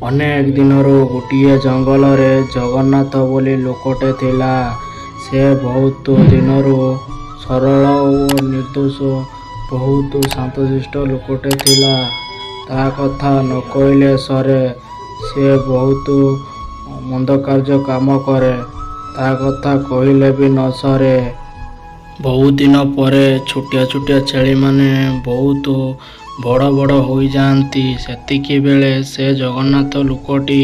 ଅନେକ ଦିନରୁ ଗୋଟିଏ ଜଙ୍ଗଲରେ ଜଗନ୍ନାଥ ବୋଲି ଲୋକଟେ ଥିଲା। ସେ ବହୁତ ଦିନରୁ ସରଳ ଓ ନିର୍ଦ୍ଦୋଷ, ବହୁତ ଶାନ୍ତଶିଷ୍ଟ ଲୋକଟେ ଥିଲା। ତା କଥା ନ କହିଲେ ସରେ। ସେ ବହୁତ ମନ୍ଦ କାର୍ଯ୍ୟ କାମ କରେ, ତା କଥା କହିଲେ ବି ନ ସରେ। ବହୁତ ଦିନ ପରେ ଛୋଟିଆ ଛୋଟିଆ ଛେଳିମାନେ ବହୁତ ବଡ଼ ବଡ଼ ହୋଇଯାଆନ୍ତି। ସେତିକିବେଳେ ସେ ଜଗନ୍ନାଥ ଲୋକଟି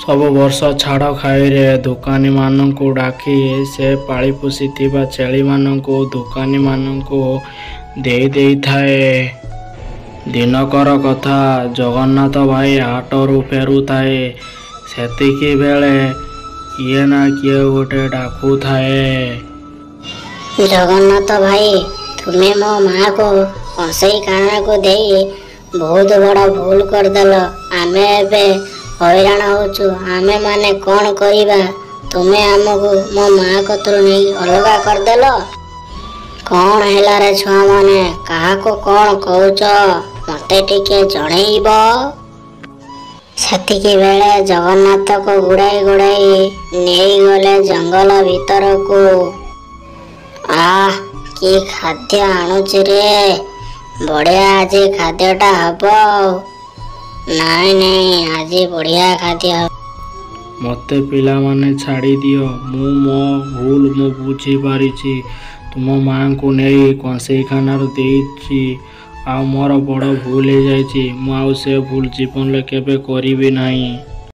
ସବୁ ବର୍ଷ ଛାଡ଼ଖାଇରେ ଦୋକାନୀମାନଙ୍କୁ ଡାକି ସେ ପାଳି ପୋଷିଥିବା ଛେଳିମାନଙ୍କୁ ଦୋକାନୀମାନଙ୍କୁ ଦେଇ ଦେଇଥାଏ। ଦିନକର କଥା, ଜଗନ୍ନାଥ ଭାଇ ହାଟରୁ ଫେରୁଥାଏ। ସେତିକିବେଳେ କିଏ ନା କିଏ ଗୋଟେ ଡାକୁଥାଏ। ଜଗନ୍ନାଥ ଭାଇ, ତୁମେ ମୋ ମାଆକୁ କଂସେଇଖାନାକୁ ଦେଇ ବହୁତ ବଡ଼ ଭୁଲ କରିଦେଲ। ଆମେ ଏବେ ହଇରାଣ ହଉଛୁ। ଆମେମାନେ କ'ଣ କରିବା? ତୁମେ ଆମକୁ ମୋ ମା କତିରୁ ନେଇ ଅଲଗା କରିଦେଲ। କ'ଣ ହେଲାରେ ଛୁଆମାନେ, କାହାକୁ କ'ଣ କହୁଛ, ମତେ ଟିକେ ଜଣେଇବ? ସେତିକି ବେଳେ ଜଗନ୍ନାଥକୁ ଗୁଡ଼ାଇ ଗୁଡ଼ାଇ ନେଇଗଲେ ଜଙ୍ଗଲ ଭିତରକୁ। ଆଃ, କି ଖାଦ୍ୟ ଆଣୁଛି ରେ! ବଢ଼ିଆ ଆଜି ଖାଦ୍ୟଟା ହବ ଆଉ। ନାଇଁ ନାଇଁ, ଆଜି ବଢ଼ିଆ ଖାଦ୍ୟ ହବ। ମୋତେ ପିଲାମାନେ ଛାଡ଼ିଦିଅ। ମୁଁ ମୋ ଭୁଲ ମୁଁ ବୁଝିପାରିଛି। ତୁମ ମାଆଙ୍କୁ ନେଇ କଂସେଇଖାନାରେ ଦେଇଛି, ଆଉ ମୋର ବଡ଼ ଭୁଲ ହେଇଯାଇଛି। ମୁଁ ଆଉ ସେ ଭୁଲ ଜୀବନରେ କେବେ କରିବି ନାହିଁ।